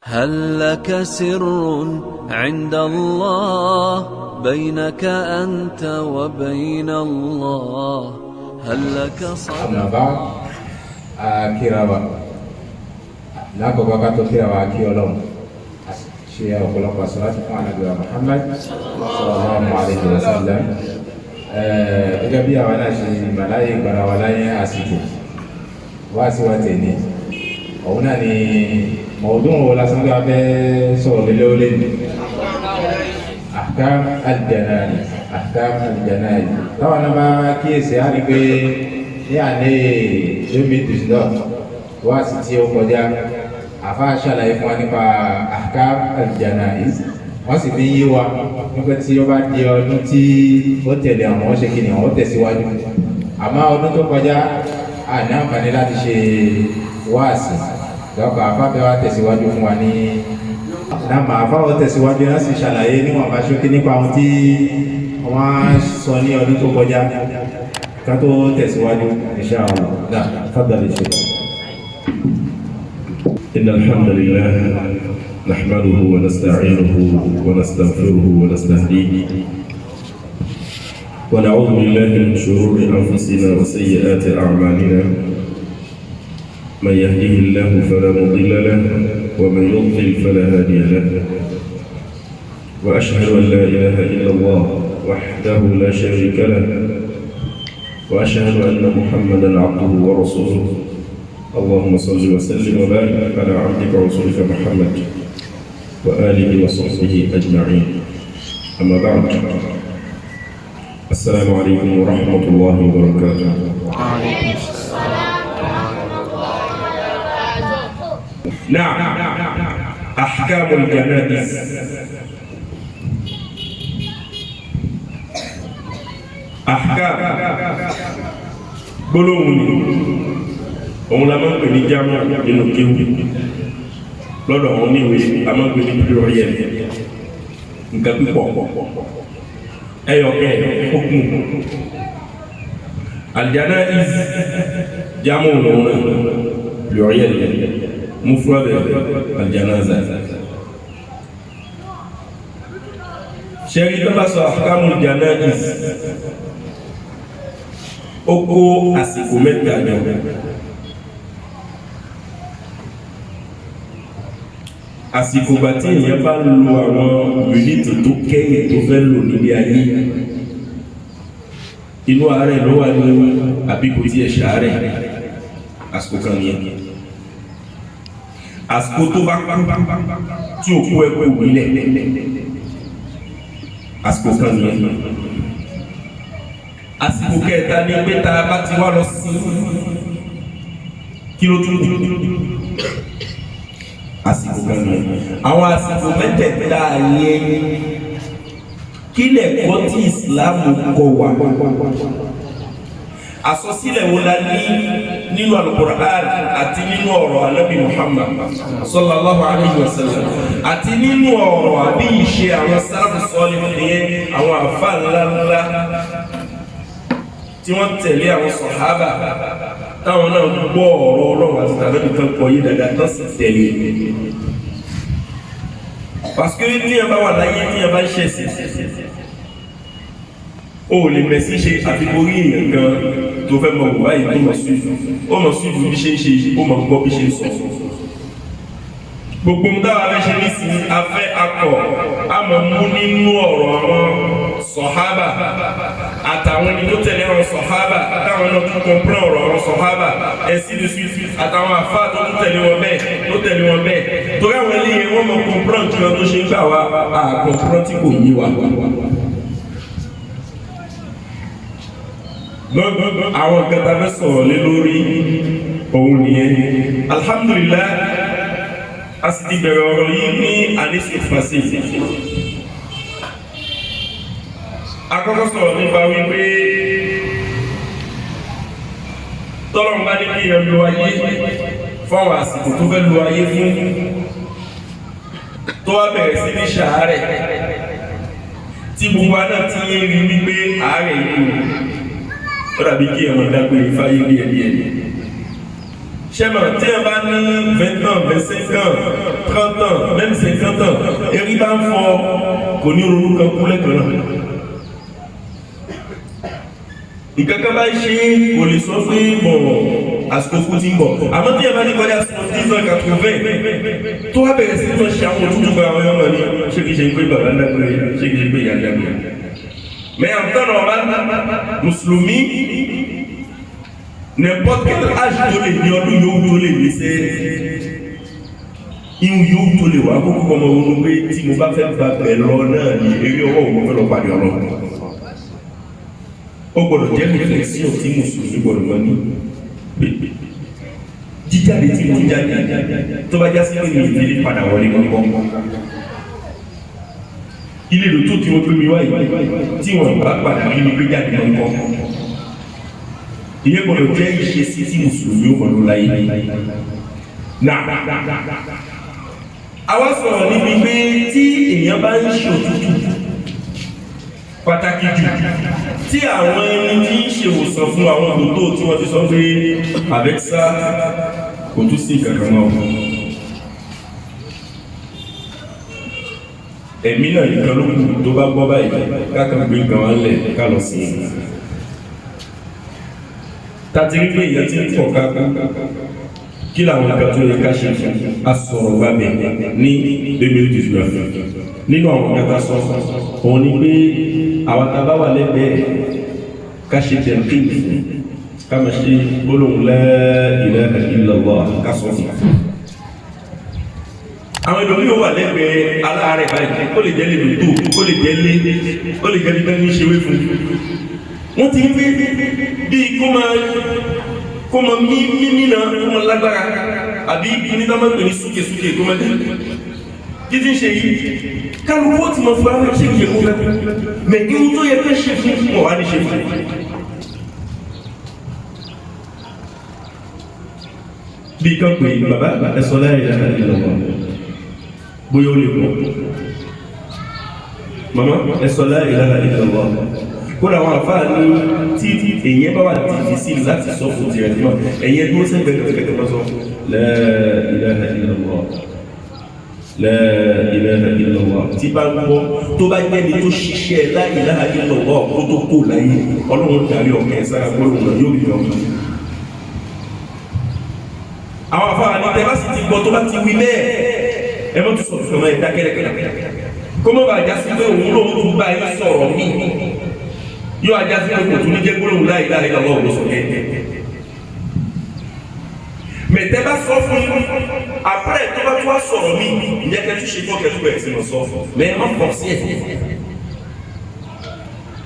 هل لك سر عند الله بينك أنت وبين الله هل لك أما صدقة بعد akíra wa lákọ̀ọ́kọ́ ká tó kíra wa kí ọlọ́run ṣe ọ̀pọ̀lọpọ̀ àsàlátù fún ànábì wa Muhammad sallallahu alaihi wa sallam. Gẹ́gẹ́ bí àwa náà ṣe màláyé gbara wa láyé àsìkò wá sí wa tẹ̀lé òun náà ni mọ̀ọ́dún wo lásán tó a fẹ́ sọ̀rọ̀ lé lórí ní ahkam al-jana'iz. Ahkam al-jana'iz táwọn náà bá kíyèsí á rí pé ní àná 2019 wá sí tí ó kọjá, àfa ṣàlàyé fún wa nípa ahkam al-jana'iz. Wọ́n sì fi ń yé wa nípa tí ó bá di ọdún tí ó tẹ̀lé, àwọn ṣe kí ni àwọn tẹ̀síwájú. Àmọ́ ọdún tó kọjá, a ní àǹfààní láti ṣe wáàsí lọ́kọ̀. Àfáfẹ́ wa tẹ̀síwájú fún wa ní nàmà àfáwọ̀ tẹ̀síwájú náà sì ṣàlàyé níwọ̀n bá ṣókí nípa ohun tí wọ́n sọ ní ọdún tó kọjá ká tó tẹ̀síwájú, insha Allah. Náà faddal ṣe. إن الحمد لله نحمده ونستعينه ونستغفره ونستهديه ونعوذ بالله من شرور أنفسنا وسيئات أعمالنا. من يهده الله فلا مضل له ومن يضلل فلا هادي له، وأشهد أن لا إله إلا الله وحده لا شريك له، وأشهد أن محمدا عبده ورسوله. اللهم صل وسلم وبارك على عبدك ورسولك محمد وآله وصحبه أجمعين. أما بعد، السلام عليكم ورحمة الله وبركاته. وعليكم السلام. نعم، أحكام الجنائز. Ahkam gbólóhùn ni òun la máa ń pè ní jámà nínú kéwù. Lọ́dọ̀ àwọn oníwèé, a máa ń pè ní pluriel, nǹkan pípọ̀, ẹyọkẹ okùn. Aljanaiz jámà òun náà pluriel, mufrad aljanaza. Sẹ́rí tó bá sọ ahkamul janaiz, ó kó àsìkò mẹ́ta jọ. Àsìkò gbà tí èèyàn bá lo àwọn yuniti tó kẹ́yìn tó fẹ́ lò nílé ayé, inú àárẹ̀ ló wà ní àbí kò tiẹ̀ ṣàárẹ̀, àsìkò kan nìyẹn. Àsìkò tó bá kú tí òkú ẹ kú nílẹ̀, àsìkò kan nìyẹn. Àsìkò kẹta ní pé tá a bá ti wá lọ sí, kí ló tún kù? Àsìkò kan nìyẹn. Àwọn àsìkò mẹ́tẹ̀ẹ̀ta yẹn, kí lẹ̀kọ́ tí ìsìláàmù kọ́ wa? Àsọsílẹ̀ wo la ní nínú Al-Qur'an àti nínú ọ̀rọ̀ Ànábì Muhammad sallallahu alayhi wa sallam àti nínú ọ̀rọ̀ àbí ìṣe àwọn sálàfù sọ́ọ̀lì nìyẹn, àwọn àfa ńláńlá tí wọ́n tẹ̀lé àwọn sọ̀hábà, táwọn náà gbọ́ ọ̀rọ̀ Ọlọ́run àti tàbí kan kọ yé dáadáa tán sì tẹ̀lé? Parce que tí yẹn bá wà láyé, tí yẹn bá ń ṣẹ̀sìn, o ò lè mẹ̀sí ṣe àfikún orí èèyàn kan tó fẹ́ mọ wà yìí tó mọ̀ sí, ó mọ̀ sí bí ṣe ń ṣe, ó mọ̀ gbọ́ bí ṣe ń sọ. Gbogbo ohun táwa fẹ́ ṣe nísìnyí, afẹ́ akọ̀ àmọ́ mú nínú ọ̀rọ̀ àwọn sọ̀hábà àtàwọn ẹni tó tẹ̀lé àwọn sọ̀hábà, táwọn náà tún kọ̀ǹpẹ́ ọ̀rọ̀ àwọn sọ̀hábà ẹ̀sìn lè sùn, àtàwọn àfa tó tún tẹ̀lé wọn bẹ́ẹ̀, tó tẹ̀lé wọn bẹ́ẹ̀, torí àwọn eléyìí wọ́n mọ kọ̀ǹpẹ́ nǹkan tó ṣe ń gbà wá àkọ̀ǹpẹ́ tí kò yé wa. Àwọn nǹkan tá a fẹ́ sọ̀rọ̀ lé lórí òun nìyẹn. Alhamdulillah, a sì ti bẹ̀rẹ̀ ọ̀rọ̀ yìí ní àníṣe fàṣẹ. Akọ́kọ́ sọ̀rọ̀ nípa wípé tọ́lọ́run bá ní kí ẹ lo ayé fáwọn àsìkò tó fẹ́ lo ayé fún, tó wá bẹ̀rẹ̀ sí ní ṣàárẹ̀, tí gbogbo aná ti ń rí wípé àárẹ̀ yìí ó dàbí kí ẹ̀wọ̀n dágbére fáyé díẹ̀ díẹ̀. Sẹ́mọ̀ tí ẹ bá ní 20 ans, 25 ans, 30 ans, même 50 ans, erí bá ń fọ, kò ní ronú kan kú lẹ́kọ̀ọ́ náà. Nǹkan kan bá ṣe, kò lè sọ pé bọ̀ àsìkò kú ti ń bọ̀. Àmọ́ tí ẹ bá ní kọjá 70 ans, 80, tó wá bẹ̀rẹ̀ sí lọ ṣe àwọn òtútù gba àwọn ọmọ ní, ṣé kìí ṣe pé bàbá ń dàgbé, ṣé kìí ṣe pé ìyá ń dàgbé? Mais en temps normal, mùsùlùmí, n'importe quel âge tó lè ní, ọdún yòówù tó lè ní, sẹ́ ihun yòówù tó lè wà, kókó kọ́mọ ronú pé tí mo bá fẹ́ ba bẹ̀ lọ náà ní eré ọwọ́ òun fẹ́ lọ pàdé Ọlọ́run. Ó gbọ́dọ̀ jẹ́ réflexion tí mùsùlùmí gbọ́dọ̀ mọ ní jíjáde tí mo jáde, tó bá jásí pé mi ò fi padà wọlé gbọ́ngbọ́n ilé ìlú tó tí wọ́n gbé mi wáyé, tí wọ́n bá padà rí mi gbé jáde gbọ́ngbọ́n, ìyẹn gbọ́dọ̀ jẹ́ ìṣesí tí mùsùlùmí ó gbọ́dọ̀ láyé náà. Àwa sọ̀rọ̀ níbi pé tí èèyàn bá ń ṣòtútù, pàtàkì jù tí àwọn ẹni tí ń ṣèwòsàn fún àwọn òdòdó tí wọ́n ti sọ pé àbẹ́sà kò tún sí kankan mọ́, ẹ̀mí náà nìkan ló kù tó bá gbọ́ báyìí, kákan gbé nǹkan wá lẹ̀ ká lọ sí i. Tàti rí pé èèyàn ti ń pọ̀ ká, kí làwọn nǹkan tó yẹ ká ṣe fún? A sọ̀rọ̀ gbàgbẹ́ ní 2019. Nínú àwọn nǹkan tá a sọ, òun ni pé àwọn tá a bá wà lẹ́gbẹ̀ẹ́, ká ṣe tẹ̀lé fún, ká máa ṣe gbólóhùn la ilaha illallah, ká sọ fún. Àwọn ẹlòmíì wà lẹ́gbẹ̀ẹ́ aláàárẹ̀ báyìí, ó lè jẹ́ lè lòtò, ó lè jẹ́ lé, ó lè jẹ́ bí bẹ́ẹ̀ ní ṣe wé fún wọ́n ti ń gbé bíi kó máa mí mímí náà, kó máa lágbára, àbí ní tá máa pè ní súkèsúkè, kó máa dé títí ń ṣe yìí. Kálukú ó ti mọ fún ara ṣe kìí kó fẹ́ mẹ irun tó yẹ kó ṣe fún wọn wá ní ṣe fún. Bí kan pè bàbá ẹ sọ la ilaha illallah, bóyá ó lè pọ̀. Màmá, ẹ sọ la ilaha illallah. Kódà àwọn àfáà ní tí èyàn bá wà dìfísì láti sọ fún tìrẹ̀ tí wọ́n ẹ̀yẹn dúró sẹ́gbẹ̀ẹ́ kẹ̀kẹ́ máa sọ la ilaha illallah, la ilaha illallah. Tí bá ń gbọ́, tó bá jẹ́ni tó ṣiṣẹ́ la ilaha illallah kó tó kó láyé, Ọlọ́run darí ọkẹ́ sára gbọ́dọ̀ náà yóò bí ọkàn. Àwọn àfáà ní tẹ́ bá sì ti gbọ́ tó bá ti wí bẹ́ẹ̀, ẹ mọ́ tún sọ fún ọmọ ẹ̀ dákẹ́rẹ́kẹ́rẹ́, kó mọ́ bàjá sí pé òun lòun tún bá yín sọ̀rọ̀ míì, yóò ajá sí pé kò tún ní jẹ́ gbólóhùn la ilaha illallah ló sọ kẹ́kẹ́. Mẹ̀tẹ́ bá sọ fún yín, àpẹẹrẹ tó bá tún wá sọ̀rọ̀ mí, ìyẹn kẹ́ tún ṣe fún kẹ́ tún bẹ̀rẹ̀ sí lọ sọ. Mẹ ẹ má fọ̀ sí ẹ̀.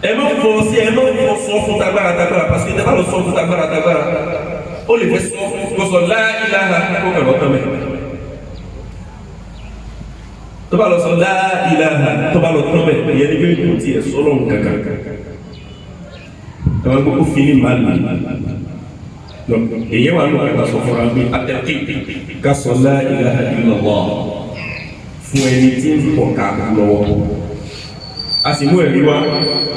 Ẹ má fọ̀ sí ẹ, má fọ̀ sọ fún tagbára tagbára, parce que tẹ́ bá lọ sọ fún tagbára tagbára, ó lè fẹ́ sọ kó sọ la ilaha kó kàn lọ́tọ̀ mẹ́. Tó bá lọ sọ la ilaha, tó bá lọ tán mẹ́, ìyẹn ní pé kò tiẹ̀ sọ́lọ́run kankan. Ẹ̀wọ̀n gbogbo fi ní màá lè èyí wà lóko ká sọ fúnra pé atẹ́kì ká sọ la ilaha illallah fún ẹni tí ń pọ̀ ká lọ́wọ́. A sì mú ẹ̀rí wá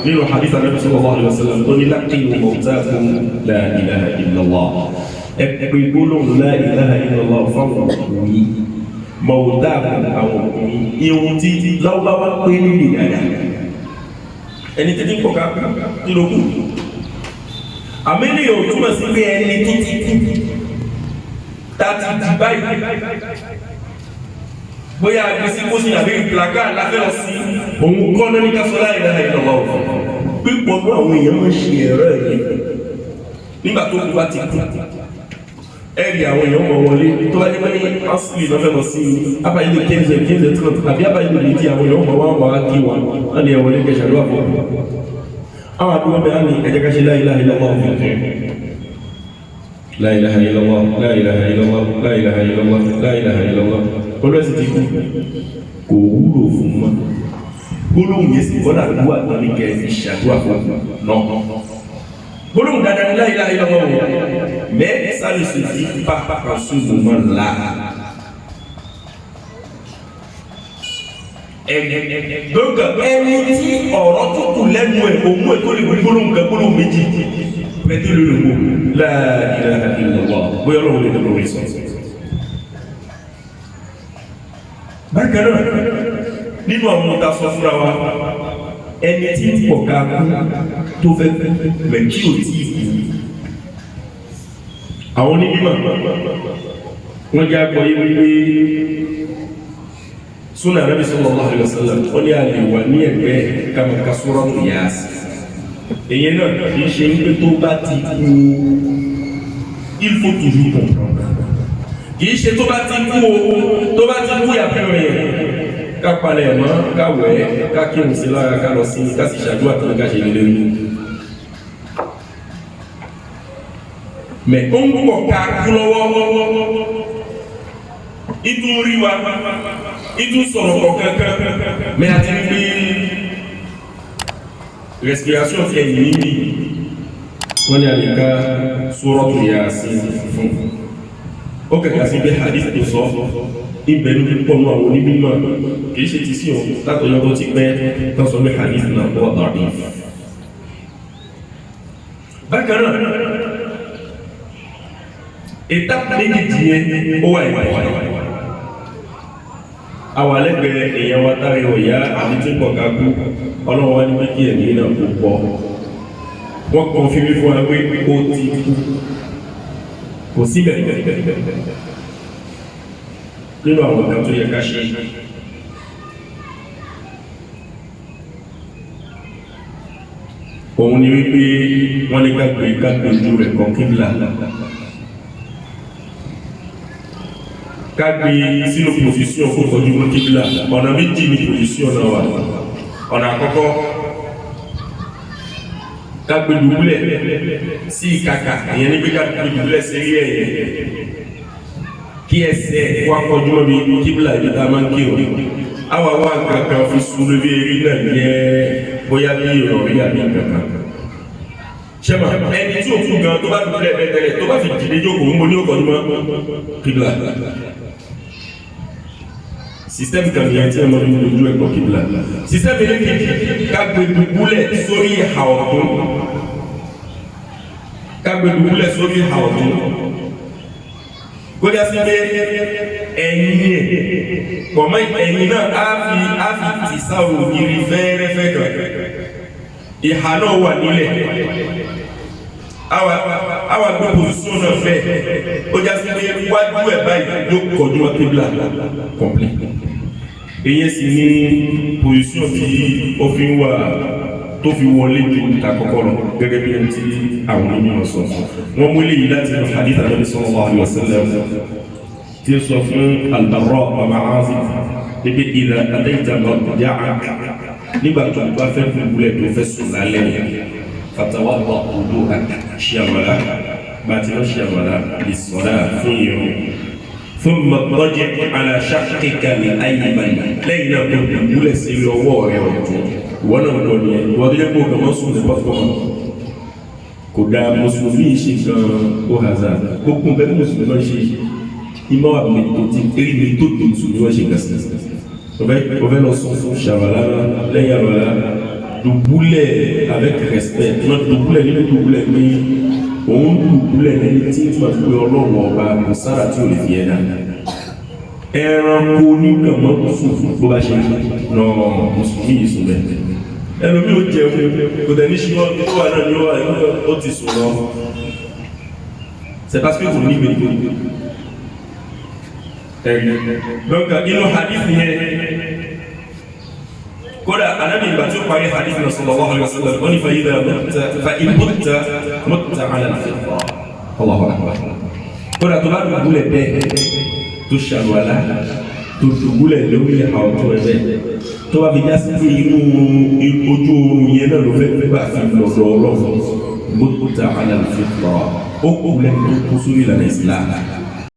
nínú hadith Ànábì sallallahu alaihi wasallam tó ní laqinu mawtakum la ilaha illallah, ẹ pé gbólóhùn la ilaha illallah fáwọn òkú yìí, mawtakum, àwọn òkú yìí, ihun tí láwùbáwá pé nílé dáadáa, ẹni tí ń pọ̀ ká kí ló kù. Àmì ní yóò túmọ̀ sí pé ẹni tó ti kú tá ti di báyìí, bóyá agbèsí kó sí àbí ìplàkà láfẹ́ lọ sí òun kọ́ náà ní ká sọ la ilaha illallah. Pípọ̀ ní àwọn èèyàn máa ń ṣe ẹ̀rọ ẹ̀yẹ nígbà tó kú bá ti kú, ẹ̀rì àwọn èèyàn mọ̀ wọlé, tó bá jẹ́ pé asìlì lọ́fẹ́ lọ sí abayé lè 15 15:30 àbí abayé lè di àwọn èèyàn mọ̀ wá wà á kí wọn wọ́n ní ẹ̀ wọlé kẹsàn-án lọ́wọ́ àwọn àdúgbò bẹ́ẹ̀ ní ẹ̀jẹ̀ ká ṣe la ilaha illallah fún la ilaha illallah, la ilaha illallah, la ilaha illallah, la ilaha illallah. Olóòsì ti kú, kò wúlò fún mọ́. Gbólóhùn yẹn sì kọ́lá àdúrà tán ní kẹ́ fi ṣàdúrà fún náà. Gbólóhùn dáadáa ní la ilaha illallah wọ̀ mẹ́ sáré sì ti bá kan sún mọ́ ńlá. Donc ẹni tí ọ̀rọ̀ tó kù lẹ́nu ẹ̀ òun ẹ̀ tó lè wí gbólóhùn kan, gbólóhùn méjì. Prêtez le mot la ilaha illallah, bóyá Ọlọ́run lè dọ̀rọ̀ rí sọ. Bákan náà, nínú àwọn ọ̀tá sọ fúnra wa, ẹni tí ń pọ̀ ká kú tó fẹ́ mẹ̀ kí ò tí ì kú. Àwọn onímọ̀ wọ́n jẹ́ àgbọ̀ yé wípé súnà Ànábì sallallahu alaihi wasallam, wọ́n ní àlè wà ní ẹ̀gbẹ́ kàmàkà Suratu Yasin. Èyí náà kì í ṣe wípé tó bá ti kú, il faut toujours comprendre. Kì í ṣe tó bá ti kú o, tó bá ti kú yàtọ̀ rẹ̀, ká palẹ̀ mọ́, ká wẹ̀, ká kírun sí lára, ká lọ sí, ká sì ṣàdúrà tó ní ká ṣe lé lórí. Mẹ ó ń pọ̀ ká kú lọ́wọ́, ìtún rí wa, ìtún sọ̀rọ̀ kọ̀ọ̀kan kan, mẹ àti pé respiration fi ẹ̀yìn níbi wọ́n ní àyíká Suratu Yasin fún ó kẹ̀kẹ́ sí bí hadith tó sọ ibẹ̀ ló fi pọ̀ nù àwọn onímọ̀, kì í ṣe ti sí òun látọjọ́ tó ti pẹ́ tó sọ pé hadith náà kọ́ da'if. Bákan náà, étape méjèèjì yẹn ó wà ìwà àwọn alẹ́gbẹ̀ẹ́ èèyàn wa táre ọ̀yá àbí tí ń pọ̀ ká kú, Ọlọ́run wá ní pé kí ẹ̀mí náà kó pọ̀, wọ́n kàn fi mí fún wa pé ó ti kú, kò síbẹ̀ nínú àwọn nǹkan tó yẹ ká ṣe. Òun ni wípé wọ́n ní ká gbé ojú rẹ̀ kọ kíbla, ká gbé sínú pòsíṣíọ̀n kó kọjú mọ́ kíbla. Ọ̀nà méjì ni pòsíṣíọ̀n náà wà. Ọ̀nà àkọ́kọ́, ká gbé dùbúlẹ̀ sí ìkàkà, ìyẹn ní pé ká gbé dùbúlẹ̀ sí rí ẹ̀yẹ, kí ẹsẹ̀ wá kọjú mọ́ bí kíbla ibi tá a máa ń kírun. Àwa wá nǹkan kan fi sùn lórí eré náà yẹ, bóyá bí ìrọ̀rí àbí nǹkan kan. Sẹ́mà ẹni tí òkú gan tó bá dùbúlẹ̀ bẹ́ẹ̀ tẹ́lẹ̀, tó bá fi dìde jókòó, ń bo ní òkòjú mọ́ kíbla. Système kan nìyẹn tí ẹ máa ń dojú ẹ̀kọ́ kíbla. Système elékejì, ká gbé dùbúlẹ̀ sórí ìhà ọ̀tún, ká gbé dùbúlẹ̀ sórí ìhà ọ̀tún, kódà sí pé ẹ̀yìn ẹ̀ kọ̀mọ́ ẹ̀yìn náà á fi tì sáwọ́ ògiri fẹ́ẹ́rẹ́fẹ́ kan, ìhà náà wà nílẹ̀, àwa gbé pòsíṣọ́n náà bẹ́ẹ̀, ó já sí pé wájú ẹ̀ báyìí yóò kọjú wọn kíbla complete. Èyí sì ní pòsíṣọ́n tí ó fi ń wà tó fi wọlé ju ìta kọ́kọ́ lọ, gẹ́gẹ́ bí ẹni tí àwọn onímọ̀ sọ. Wọ́n mú eléyìí láti inú hadith Ànábì sallallahu alaihi wasallam tí ó sọ fún Al-Barra ọmọ Azib níbi idha atayta madja'ak, nígbà tó bá fẹ́ dùbúlẹ̀ tó fẹ́ sùn lálẹ́ yẹn, fatawadda wudu'ak, ṣe àlùwàlá bá ti lọ ṣe àlùwàlá, lis-salah, fún ìrun, thumma ittaji' ala shaqqika al-ayman, lẹ́yìn náà kó dùbúlẹ̀ sí ọwọ́ rẹ̀ ọ̀tún. Ìwọ náà lọ nìyẹn, ìwọ tó jẹ́ pé òkè wọ́n sùn ní pọ́tùkọ́mọ́ kò dáa. Mùsùlùmí ṣe gan ó hazard gbogbo nǹkan tí mùsùlùmí máa ń ṣe, ìmọ̀ wà mí tó ti eré mi tó tó mùsùlùmí wọ́n ṣe gàsí. O fẹ́ lọ sùn fún ṣàwàlá, lẹ́yìn àwàlá dùbúlẹ̀ avec respect náà, dùbúlẹ̀ nínú dùbúlẹ̀ ní òun dùbúlẹ̀ lẹ́ni tí ń túmọ̀ sí pé Ọlọ́run ọba kò sára tí ò lè fi ẹ̀ dá. Ẹranko oníkànmọ́ sùn bó bá ṣe nà, mùsùlùmí yìí sùn bẹ́ẹ̀. Ẹlòmíì ó jẹun, kò tẹ̀ ní ṣíwọ́ tó wà náà ní ó wà, ó ti sùn lọ. C'est parce que kò ní gbèdé ẹ̀rí. Donc inú hadith yẹn, kódà Ànábì ìgbà tí ó parí hadith náà sallallahu alaihi wasallam, ó ní fa idha mutta fa in mutta mutta ala al-fitra. Allahu akbar. Kódà tó bá dùbúlẹ̀ bẹ́ẹ̀, tó ṣàlùwàlá, tó dùbúlẹ̀ lórí àwọn tó ẹ bẹ́ẹ̀, tó bá fi já sí pé inú ojú oorun yẹn náà ló fẹ́ bá fi lọ́dọ̀ Ọlọ́run, mutta ala al-fitra, ó kú lẹ́nu tó kú sórí ìlànà Islam.